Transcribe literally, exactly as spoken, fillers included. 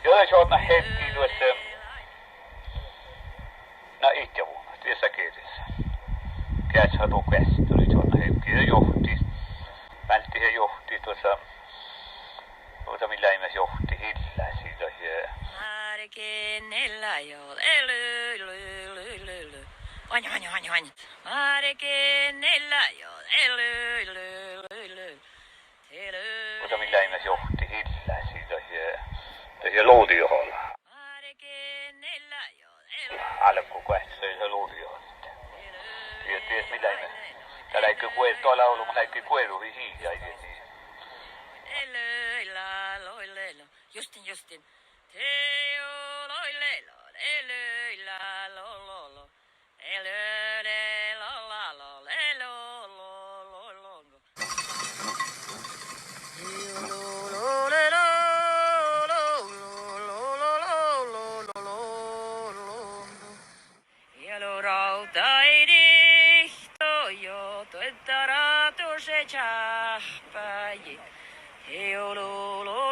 Ja de čuođi hevddi duossa, na, iđđa vuohta, diesa gieđes. Geassá do geastit, čuođi hevddi ja johtit, váldit ja johtit duossa, duossa mii leimmet johtit illasiid dahje. Duossa mii leimmet johtit illasiid dahje, dahje lođijohta ala. Álggu goassege lođijohta. Ja dies mii leimmet. Dat leigga guoru, dat lávlot leigga guoru, hii, hii, ja, ja, ja. Justin, Justin. Ja lea rávdda rihto ja duodda ráduše čáhppájiid. Ja lea